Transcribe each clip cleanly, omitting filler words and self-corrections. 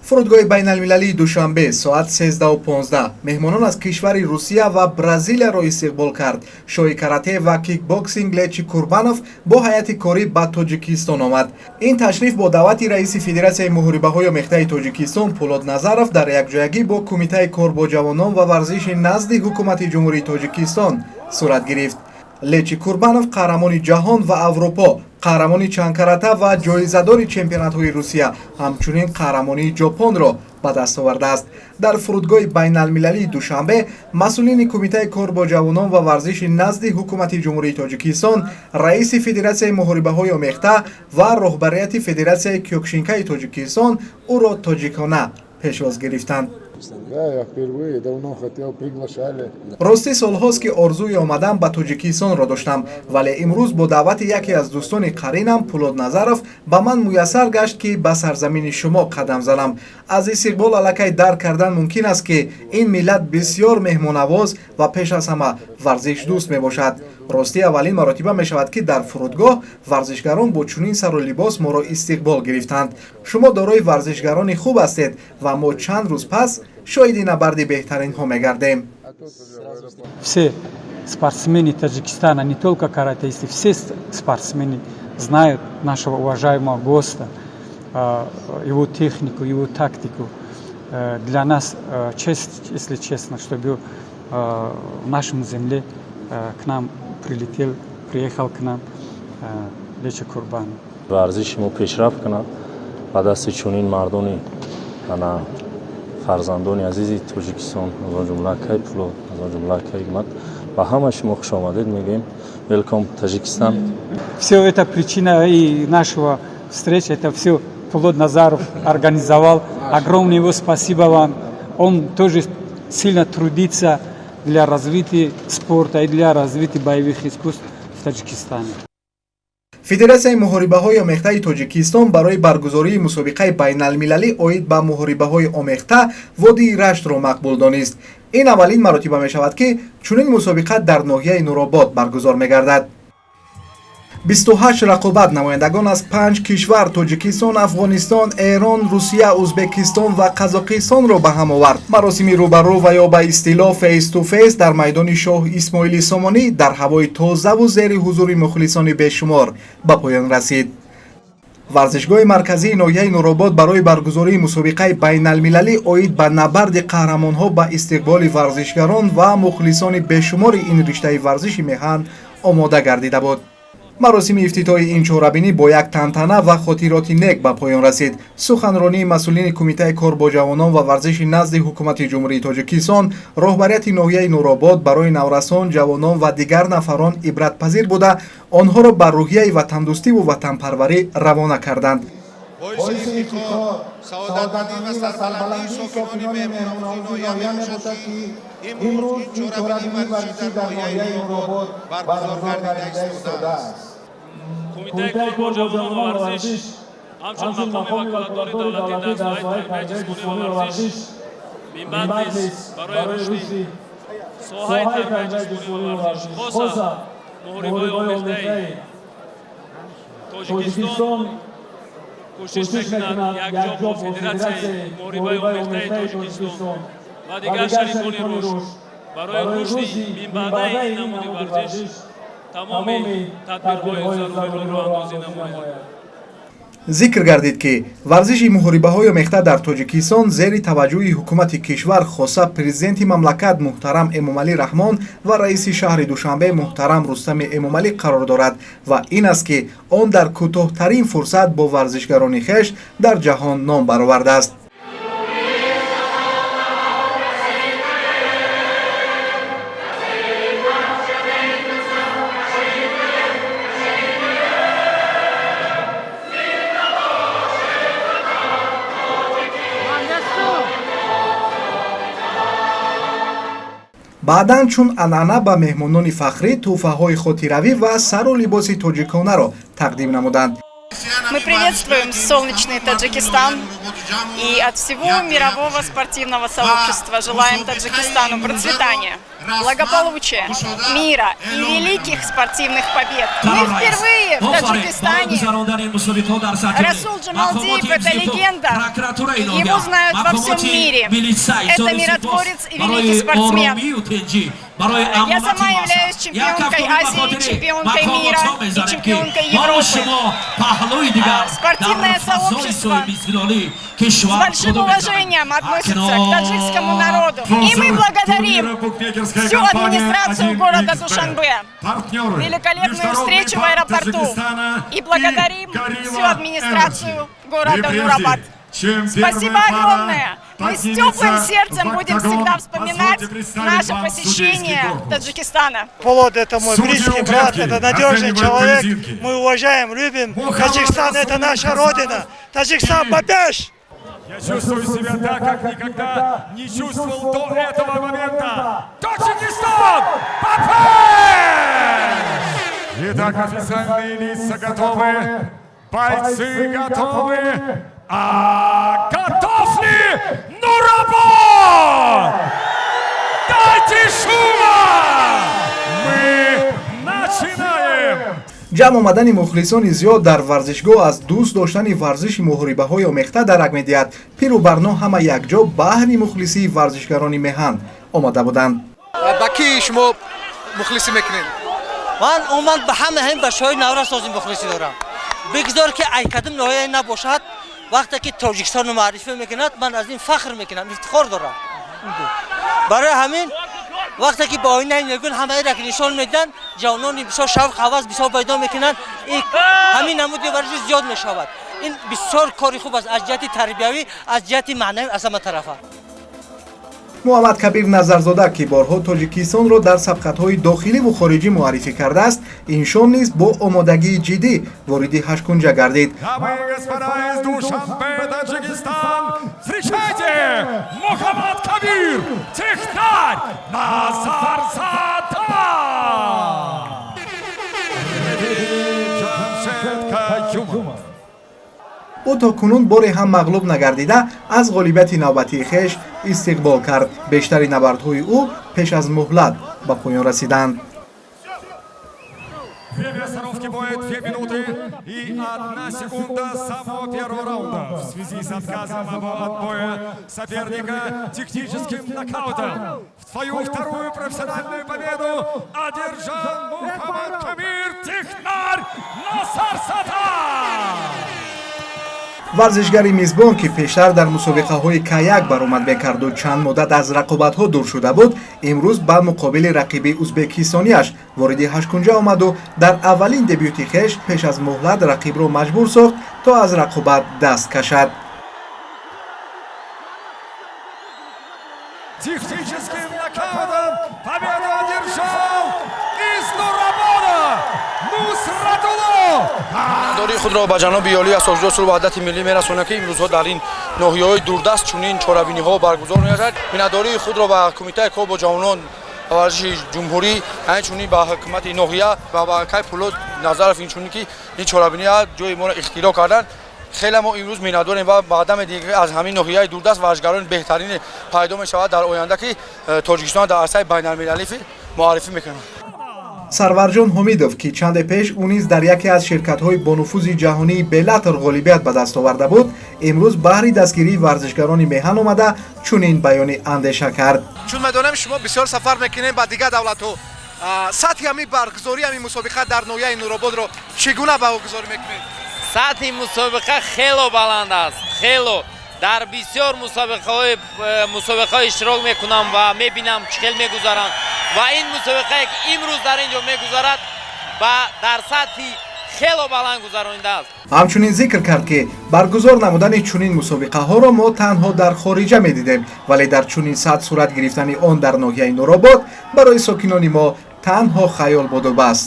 Фурудгоҳи байналмилалии Душанбе соат 13:15 меҳмонон аз кишвари Русия ва Бразилияро истиқбол кард. Шоҳи карате ва кикбоксинг Лечи Курбанов бо ҳайати корӣ ба Тоҷикистон омад. Ин ташриф бо даъвати раиси Федератсияи муҳорибаҳои омехтаи Тоҷикистон Пӯлод Назаров дар якҷоягӣ бо Кумитаи кор бо ҷавонон ва варзиши назди Ҳукумати Ҷумҳурии Тоҷикистон сурат гирифт. Лечи Курбанов қаҳрамони ҷаҳон ва Аврупо, қаҳрамони чандкарата ва ҷоизадори чемпионатҳои Русия, ҳамчунин қаҳрамонии Ҷопонро ба даст овардааст. Дар фурудгоҳи байналмилалии Душанбе масъулини Кумитаи кор бо ҷавонон ва варзиши назди Ҳукумати Ҷумҳурии Тоҷикистон, раиси Федератсияи муҳорибаҳои омехта ва роҳбарияти Федератсияи киёкушинкайи Тоҷикистон ӯро тоҷикона пешвоз гирифтанд. Да, я впервые, давно хотел, приглашали. Ростӣ, солҳост, ки орзуи омадан ба Тоҷикистонро доштам, вале имрӯз бо даъвати яке аз дӯстони қаринам Пӯлод Назаров ба ман муяссар гашт, ки ба сарзамини шумо қадам занам. Аз истиқбол аллакай дарк кардан мумкин аст, ки ин миллат бисёр меҳмонавоз ва пеш аз ҳама варзишдӯст мебошад. Ростӣ, аввалин маротиба мешавад, ки дар фурудгоҳ варзишгарон бо чунин сару либос моро истиқбол гирифтанд. Шумо дорои варзишгарони хуб ҳастед ва мо чанд рӯз пас шоҳиди набарди беҳтаринҳо мегардем. Все спортсмены Таджикистана, не только каратеисты, все спортсмены знают нашего уважаемого гостя, его технику, его тактику. Для нас честь, если честно, чтобы в нашем земле к нам прилетел, приехал к нам Лечо Курбанов. Варзиши мо пешрафт кунад ба дасти чунин мардони ана фарзандони азизи Тоҷикистон, аз он ҷумла акай Пулод, аз он ҷумла акай Ҳикмат. Ба ҳама шумо хушомадед мегӯем. Welcome, Таджикистан. Все это причина и нашего встречи, это все Пулод Назаров организовал. Огромное его спасибо вам. Он тоже сильно трудится для развития спорта и для развития боевых искусств в Таджикистане. Федератсияи муҳорибаҳои омехтаи Тоҷикистон барои баргузории мусобиқаи байналмилалӣ оид ба муҳорибаҳои омехта водии Раштро мақбул донист. Ин аввалин маротиба мешавад, ки чунин мусобиқа дар ноҳияи Нуробод баргузор мегардад. 28 рақобат намояндагон аз панҷ кишвар: Тоҷикистон, Афғонистон, Эрон, Русия, Узбекистон ва Қазоқистонро ба ҳам овард. Маросими рӯбарӯ ва ё ба истилоҳ face to face дар майдони Шоҳ Исмоили Сомонӣ дар ҳавои тозаву зери ҳузури мухлисони бешумор ба поён расид. Варзишгоҳи марказии ноҳияи Нуробод барои баргузории мусобиқаи байналмилалӣ оид ба набарди қаҳрамонҳо ба истиқболи варзишгарон ва мухлисони бешумори ин риштаи варзиши меҳан омода гардида буд. Маросими ифтитоҳи ин чорабинӣ бо як тантана ва хотироти нек ба поён расид. Суханронии масъулини Кумитаи кор бо ҷавонон ва варзиши назди Ҳукумати Ҷумҳурии Тоҷикистон, роҳбарияти ноҳияи Нуробод барои наврасон, ҷавонон ва дигар нафарон ибратпазир буда, онҳоро ба рӯҳияи ватандӯстиву ватанпарварӣ равона карданд. Боиси ифтихор, саодатмандӣ ва сарбаландии сокинони меҳмоннавози ноҳия мебошад, ки имрӯз ин чорабинии варзишӣ дар ноҳияи Нуробод баргузор гардида истодааст. Кумитаи кор бо ҷавонон ва варзиш ҳамчун мақоми ваколатдори давлатӣ дар соҳаи тарбияи ҷисмонӣ ва варзиш минбаъд низ барои рушди соҳаи тарбияи ҷисмонӣ ва варзиш, хоса муҳорибаҳои омехтаи Тоҷикистон, кӯшиш мекунад якҷо бо Федератсияи муҳорибаи омехтаи Тоҷикистон ва дигар шарикони рушд барои рушди минбаъдаи ин намуди варзиш тамоми тадбирҳои заруриро роҳандозӣ намояд. Зикр гардид, ки варзиши муҳорибаҳои омехта дар Тоҷикистон зери таваҷҷӯҳи ҳукумати кишвар, хоса президенти мамлакат муҳтарам Эмомалӣ Раҳмон ва раиси шаҳри Душанбе муҳтарам Рустами Эмомалӣ қарор дорад ва ин аст, ки он дар кӯтоҳтарин фурсат бо варзишгарони хеш дар ҷаҳон ном баровардааст. Баъдан, чун анъана, ба меҳмонони фахрӣ тӯҳфаҳои хотиравӣ ва сару либоси тоҷиконаро тақдим намуданд. Мы приветствуем солнечный Таджикистан и от всего мирового спортивного сообщества желаем Таджикистану процветания. Благополучия, мира и великих спортивных побед. Мы впервые в Таджикистане. Расул Джамалдиев – это легенда. Его знают во всем мире. Это миротворец и великий спортсмен. Я сама являюсь чемпионкой Азии, чемпионкой мира и чемпионкой Европы. Спортивное сообщество с большим уважением относится к таджикскому народу. И мы благодарим всю администрацию города Душанбе, великолепную встречу в аэропорту. И благодарим всю администрацию города Нурабад. Спасибо огромное! Мы с теплым сердцем будем всегда вспоминать наше посещение Таджикистана. Полод – это мой близкий брат, это надежный человек. Мы уважаем, любим. Таджикистан – это наша родина. Таджикистан, ба пеш! Я чувствую себя так, как никогда не чувствовал до этого момента. Таджикистан! Ба пеш! Итак, официальные лица готовы, бойцы готовы. А готов ли Нурабод? Дайте шума! Мы начинаем! Ҷамъ омадани мухлисони зиёд дар варзишгоҳ аз дӯст доштани варзиши муҳорибаҳои омехта дарак медиҳад. Пиру барно ҳама якҷо баҳри мухлисии варзишгарони меҳан омада буданд. Ба кӣ шумо мухлисӣ мекунед? Ман умуман ба ҳама ҳамин бачаҳои наврас лозим мухлисӣ дорам. Бигзор ки ай кадом ноҳияе набошад, вақте ки Тоҷикистону муаррифӣ мекунад, ман аз ин фахр мекунам, ифтихор дорам. Барои ҳамин вақте ки ба оинаи нилгун ҳамаеро ки нишон медиҳанд, ҷавонони бисёр шавқ, ҳавас бисёр пайдо мекунанд. Ҳамин намуди варзиш зиёд мешавад. Ин бисёр кори хуб аст аз ҷиҳати тарбиявӣ, аз ҷиҳати маънавӣ, аз ҳама тарафа. Муҳаммад Кабир Назарзода, ки борҳо Тоҷикистонро дар сабқатҳои дохиливу хориҷӣ муаррифӣ кардааст, ин шом низ бо омодагии ҷиддӣ вориди ҳашткунҷа гардид. Дамы и господа из Душанбе, Таджикистан, встречайте, Мухаммад Кабир, Технарь Назарзода! Джамшед Каюмов. Ӯ то кунун боре ҳам мағлуб нагардида, аз ғолибияти навбатии хеш истиқбол кард. Бештари набардҳои ӯ пеш аз муҳлат ба поён расиданд. Время остановки боя 2 минуты и 1 секунда самого первого раунда. В связи с отказом от боя соперника техническим нокаутом. В свою вторую профессиональную победу одержал Мухаммад Кабир Технарь Назарзода! Варзишгари мизбон, ки пештар дар мусобиқаҳои К1 баромад мекарду чанд муддат аз рақобатҳо дур шуда буд, имрӯз ба муқобили рақиби узбекистонияш вориди ҳашткунҷа омаду дар аввалин дебюти хеш пеш аз муҳлат рақибро маҷбур сохт, то аз рақобат даст кашад. Техническим нокаутом победу одержал из Нурабода Нусратулло! Дори худро ба ҷаноби олӣ, асосгузори сулҳу ваҳдати миллӣ мерасонем, ки имрӯзҳо дар ин ноҳияҳои дурдаст чунин чорабиниҳо баргузор мегардад. Миннатдории худро ба Кумитаи кор бо ҷавонон ва варзиши ҷумҳурӣ, ҳамчунин ба ҳукумати ноҳия ва ба акай Пулод Назаров, инчунин ки ин чорабиниҳо ҷои моро ихтироъ карданд. Хеле мо имрӯз миннатдорем ва баъда медиҳем, ки аз ҳамин ноҳияи дурдаст варзишгарони беҳтарине пайдо мешавад дар оянда, ки Тоҷикистон дар арсаи байналмилалӣ муаррифӣ мекунанд. Сарварҷон Ҳумидов, ки чанде пеш ӯ низ дар яке аз ширкатҳои бонуфузи ҷаҳонии Беллатор ғолибият ба даст оварда буд, имрӯз баҳри дастгирии варзишгарони меҳан омада, чунин баёни андеша кард. Чун медонем, шумо бисёр сафар мекунем ба дигар давлатҳо, сатҳи ҳамин баргузории ҳамин мусобиқа дар ноҳияи Нурободро чӣ гуна баҳогузорӣ мекунед? Сатҳи мусобиқа хело баланд аст, хело. Дар бисёр мусобиқаҳо иштирок мекунам ва мебинам, чӣ хел мегузаранд, ва ин мусобиқае ки имрӯз дар ин ҷо мегузарад, ба дар сатҳи хело баланд гузаронидааст. Ҳамчунин зикр кард, ки баргузор намудани чунин мусобиқаҳоро мо танҳо дар хориҷа медидем, вале дар чунин сатҳ сурат гирифтани он дар ноҳияи Нуробод барои сокинони мо танҳо хаёл буду бас.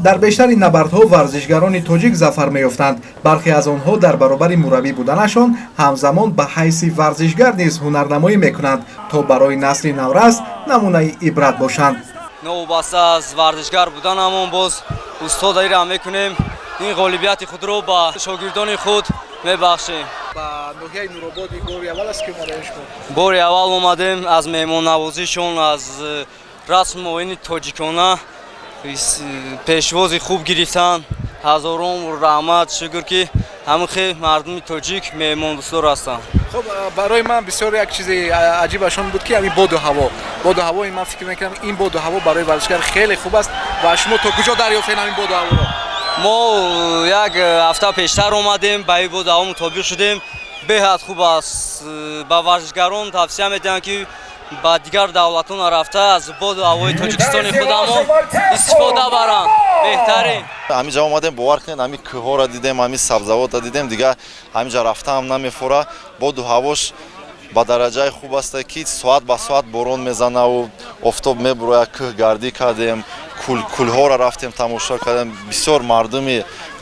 Дар бештари набардҳо варзишгарони тоҷик зафар меёфтанд. Бархе аз онҳо дар баробари мураббӣ буданашон ҳамзамон ба ҳайси варзишгар низ ҳунарнамоӣ мекунанд, то барои насли наврас намунаи ибрат бошанд. Новобаста аз варзишгар буданамон, боз устодариро мекунем. Ин ғолибияти худро ба шогирдони худ мебахшем. Ба ноҳияи Нуробод бори аввал аст, ки омадаем шумо? Бори аввал омадем. Аз меҳмоннавозишон, аз расму оини тоҷикона пешвози хуб гирифтанд. Ҳазорон раҳмат, шукр, ки ҳамин хел мардуми тоҷик меҳмондӯстдор ҳастанд. Хуб, барои ман бисёр як чизи аҷибашон буд, ки ҳамин боду ҳаво, боду ҳавои, ман фикр мекунам, ин боду ҳаво барои варзишгар хеле хуб аст. Ва шумо то куҷо дарёфтед ҳамин боду ҳаворо? Мо як ҳафта пештар омадем, ба ин боду ҳаво мутобиқ шудем. Беҳад хуб аст. Ба варзишгарон тавсия медиҳам, ки ба дигар давлатҳо нарафта, аз боду ҳавои Тоҷикистони худамон истифода баранд, беҳтарин. Ҳаминҷа омадем, бовар кунед, ҳамин кӯҳҳоро дидем, ҳамин сабзавотро дидем, дигар ҳаминҷа рафтаам намефора. Боду ҳавош ба дараҷаи хуб аста, ки соат ба соат борон мезанаву офтоб мебурояд. Кӯҳгардӣ кардем, кӯлҳоро рафтем, тамошо кардем. Бисёр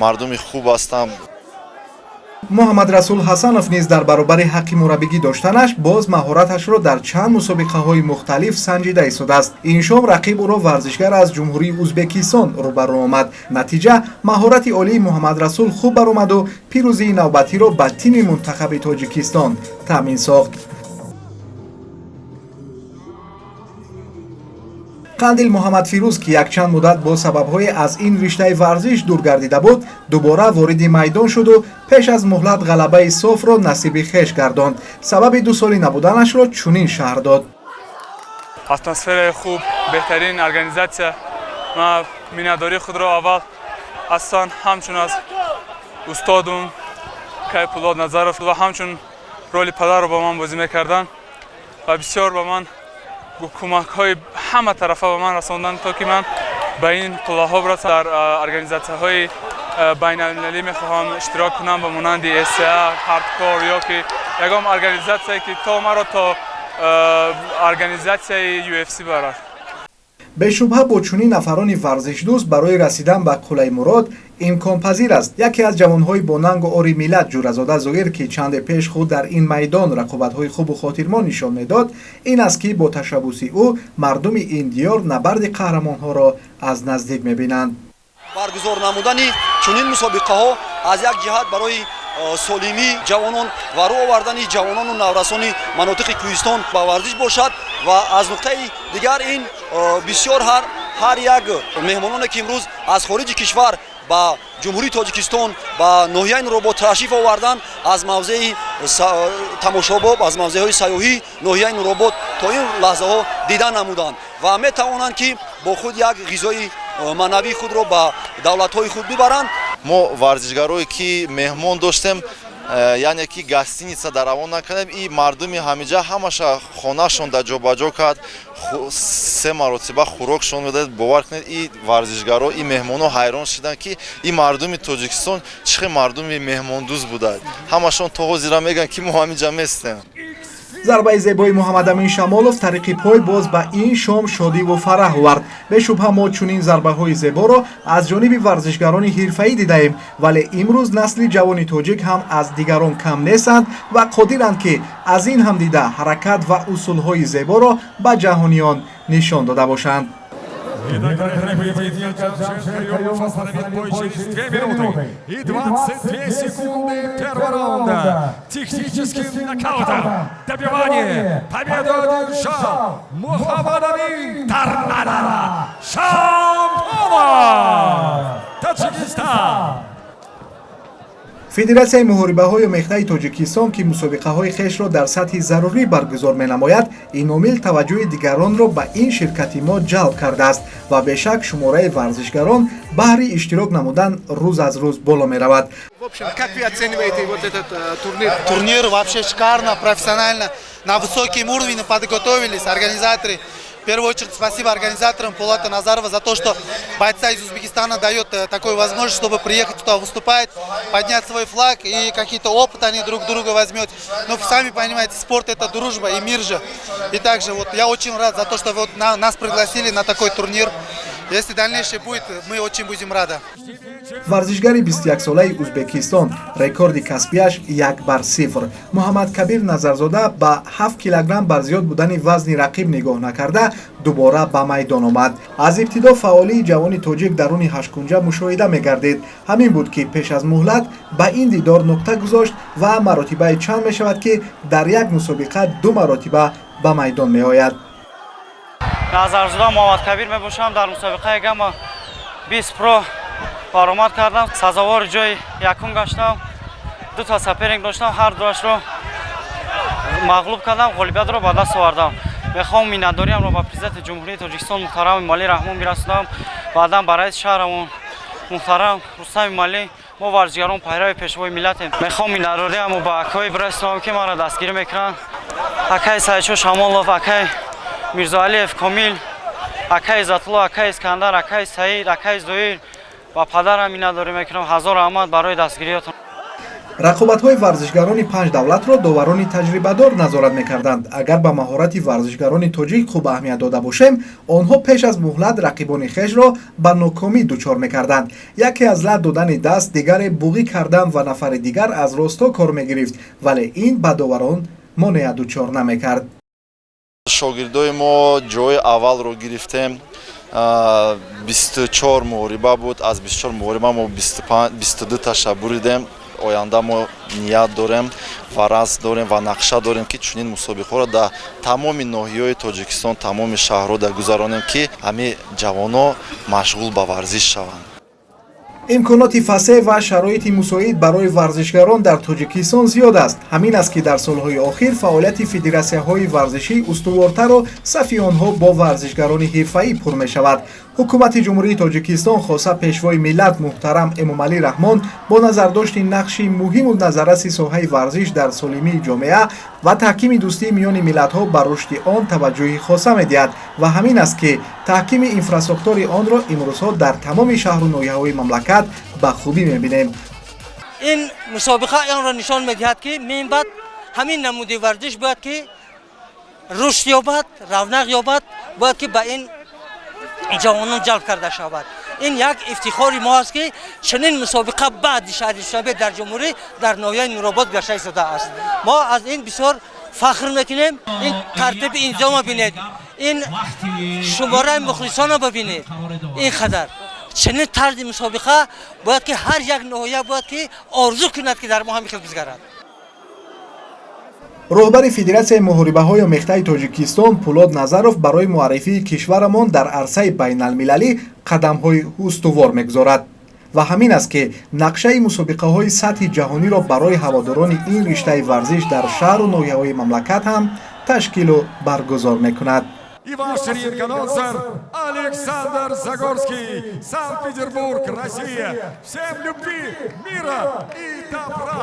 мардуми хуб ҳастанд. Муҳаммадрасул Ҳасанов низ дар баробари ҳаққи мураббигӣ доштанаш боз маҳораташро дар чанд мусобиқаҳои мухталиф санҷида истодааст. Ин шом рақиб ӯро варзишгар аз Ҷумҳурии Ӯзбекистон рӯбарӯ омад. Натиҷа, маҳорати олии Муҳаммадрасул хуб баромаду пирӯзии навбатиро ба тими мунтахаби Тоҷикистон таъмин сохт. Қандил Муҳаммадфирӯз, ки якчанд муддат бо сабабҳое аз ин риштаи варзиш дур гардида буд, дубора вориди майдон шуду пеш аз муҳлат ғалабаи софро насиби хеш гардонд. Сабаби 2 соли набуданашро чунин шарҳ дод. Атмосфераи хуб, беҳтарин организатсия. Ман миннатдории худро аввал асосан ҳамчун аз устодум Кайпулод Назаров ва ҳамчун роли падарро ба ман бозӣ мекарданд ва бисёр ба ман кӯмакҳои ҳама тарафа ба ман расонданд, то ки ман ба ин қуллаҳо бирасам. Дар организатсияҳои байналмилалӣ мехоҳам иштирок кунам, ба монанди СА Хардкор ё ки ягон организатсияе, ки то маро то организатсияи UFC барад. Бешубҳа, бо чунин нафарони варзишдӯст барои расидан ба қуллаи мурод имконпазир аст. Яке аз ҷавонҳои бо нангу ори миллат, Ҷӯразода Зоир, ки чанде пеш худ дар ин майдон рақобатҳои хубу хотирмон нишон медод, ин аст, ки бо ташаббуси ӯ мардуми ин диёр набарди қаҳрамонҳоро аз наздик мебинанд. Баргузор намудани чунин мусобиқаҳо аз як ҷиҳат барои солимии ҷавонон ва рӯ овардани ҷавонону наврасони манотиқи кӯҳистон ба варзиш бошад ва аз нуқтаи дигар ин бисёр ҳар як меҳмононе, ки имрӯз аз хориҷи кишвар ба Ҷумҳурии Тоҷикистон, ба ноҳияи Нуробод ташриф овардан, аз мавзеи тамошобоб, аз мавзеъҳои сайёҳӣ ноҳияи Нуробод то ин лаҳзаҳо дида намуданд ва метавонанд, ки бо худ як ғизои маънавии худро ба давлатҳои худ бибаранд. Мо варзишгарое, ки меҳмон доштем, яъне ки гостиница даравон накардем, и мардуми ҳамиҷа ҳамаша хонашон да ҷобаҷо кард, се маротиба хӯрокшон медад. Бовар кунед, и варзишгаро, и меҳмонҳо ҳайрон шуданд, ки и мардуми Тоҷикистон чӣ хел мардуми меҳмондӯст буданд. Ҳамашон то ҳозира мегӯянд, ки мо ҳаминҷа местем. Зарбаи зебои Муҳаммадамин Шамолов тариқи пой боз ба ин шом шодиву фараҳ овард. Бешубҳа, мо чунин зарбаҳои зеборо аз ҷониби варзишгарони ҳирфаӣ дидаем, вале имрӯз насли ҷавони тоҷик ҳам аз дигарон кам нестанд ва қодиранд, ки аз ин ҳам дида ҳаракат ва усулҳои зеборо ба ҷаҳониён нишон дода бошанд. Итак, поединка Джамшед Каюмов остановит бой через 2 минуты и 22 секунды первого раунда. Техническим нокаутом. Добивание. Победу одержал Мухаммад Амин Торнадо Шамолов. Таджикистан. Федератсияи муҳорибаҳои омехтаи Тоҷикистон, ки мусобиқаҳои хешро дар сатҳи зарурӣ баргузор менамояд, ин омил таваҷҷӯҳи дигаронро ба ин ширкати мо ҷалб кардааст ва бешак шумораи варзишгарон баҳри иштирок намудан рӯз аз рӯз боло меравад. В общем, как вы оцениваете вот этот турнир? Турнир вообще шикарно, профессионально, на высоком уровне подготовились организаторы. В первую очередь спасибо организаторам Пулата Назарова за то, что бойца из Узбекистана дает такую возможность, чтобы приехать туда выступать, поднять свой флаг и какие-то опыт они друг друга возьмет. Но сами понимаете, спорт — это дружба и мир же. И также вот я очень рад за то, что вот нас пригласили на такой турнир. Если дальнейшее будет, мы очень будем рады. Варзишгари 21-солаи Узбекистон, рекорди касбияш 1-0, Муҳаммадкабир Назарзода ба 7 килограмм бар зиёд будани вазни рақиб нигоҳ накарда, дубора ба майдон омад. Аз ибтидо фаъолии ҷавони тоҷик даруни ҳашткунҷа мушоҳида мегардид. Ҳамин буд, ки пеш аз муҳлат ба ин дидор нуқта гузошт ва маротибаи чанд мешавад, ки дар як мусобиқа ду маротиба ба майдон меояд. Назарзода Муҳаммадкабир мебошам. Дар мусобиқаи Гамма 20 Про баромад кардам, сазовори ҷои якум гаштам. Дута соперник доштам, ҳар дуашро мағлуб кардам, ғолибиятро ба даст овардам. Мехоҳам миннатдориамро ба Президенти Ҷумҳурии Тоҷикистон муҳтарам Эмомалӣ Раҳмон бирасонам, баъдан ба раиси шаҳрамон муҳтарам Рустам Эмомалӣ. Мо варзишгарон пайрави пешвои миллатем. Мехоҳам миннатдориамро ба акои бирасонам, ки маро дастгирӣ мекунанд: акаи Саидшо Шамолов, акаи Мирзоалиев Комил, акаи Иззатулло, акаи Искандар, акаи Саид, акаи Зоир. Ба падарам миннатдорӣ мекунам. Ҳазор раҳмат барои дастгириётон. Рақобатҳои варзишгарони панҷ давлатро доварони таҷрибадор назорат мекарданд. Агар ба маҳорати варзишгарони тоҷик хуб аҳамият дода бошем, онҳо пеш аз муҳлат рақибони хешро ба нокомӣ дучор мекарданд. Яке аз лат додани даст, дигаре буғӣ кардан ва нафари дигар аз росто кор мегирифт, вале ин ба доварон монеа дучор намекард. Шогирдои мо ҷои аввалро гирифтем. 24 муҳориба буд, аз 24 муҳориба мо 22 таша буридем. Оянда мо ният дорем ва расм дорем ва нақша дорем, ки чунин мусобиқаҳоро дар тамоми ноҳияҳои Тоҷикистон, тамоми шаҳрҳо дар гузаронем, ки ҳамин ҷавонҳо машғул ба варзиш шаванд. Имконоти фасеҳ ва шароити мусоид барои варзишгарон дар Тоҷикистон зиёд аст. Ҳамин аст, ки дар солҳои охир фаъолияти федератсияҳои варзишӣ устувортару сафи онҳо бо варзишгарони ҳирфаӣ пур мешавад. Ҳукумати Ҷумҳурии Тоҷикистон, хоса Пешвои миллат муҳтарам Эмомалӣ Раҳмон, бо назардошти нақши муҳиму назарраси соҳаи варзиш дар солимии ҷомеа ва таҳкими дӯстии миёни миллатҳо, ба рушди он таваҷҷӯҳи хоса медиҳад ва ҳамин аст, ки таҳкими инфрасохтори онро имрӯзҳо дар тамоми шаҳру ноҳияҳои мамлакат ба хубӣ мебинем. Ин мусобиқа онро нишон медиҳад, ки минбаъд ҳамин намуди варзиш бояд ки рушд ёбад, равнақ ёбад, бояд ки ба ин ҷавонон ҷалб карда шавад. Ин як ифтихори мо аст, ки чунин мусобиқа баъди шаҳри Душанбе дар ҷумҳурӣ, дар ноҳияи Нуробод гашта истодааст. Мо аз ин бисёр фахр мекунем. Ин тартиби интизома бинед, ин шумораи мухлисонро бибинед. Ин қадар чунин тарзи мусобиқа бояд ки ҳар як ноҳия бояд ки орзу кунад, ки дар мо ҳамин хел бизгарад. Роҳбари Федератсияи муҳорибаҳои омехтаи Тоҷикистон Пулод Назаров барои муаррифии кишварамон дар арсаи байналмилалӣ қадамҳои устувор мегузорад ва ҳамин аст, ки нақшаи мусобиқаҳои сатҳи ҷаҳониро барои ҳаводорони ин риштаи варзиш дар шаҳру ноҳияҳои мамлакат ҳам ташкилу баргузор мекунад. И ваш ринг-анонсер Александр Загорский, Санкт-Петербург, Россия. Всем любви, мира и добра!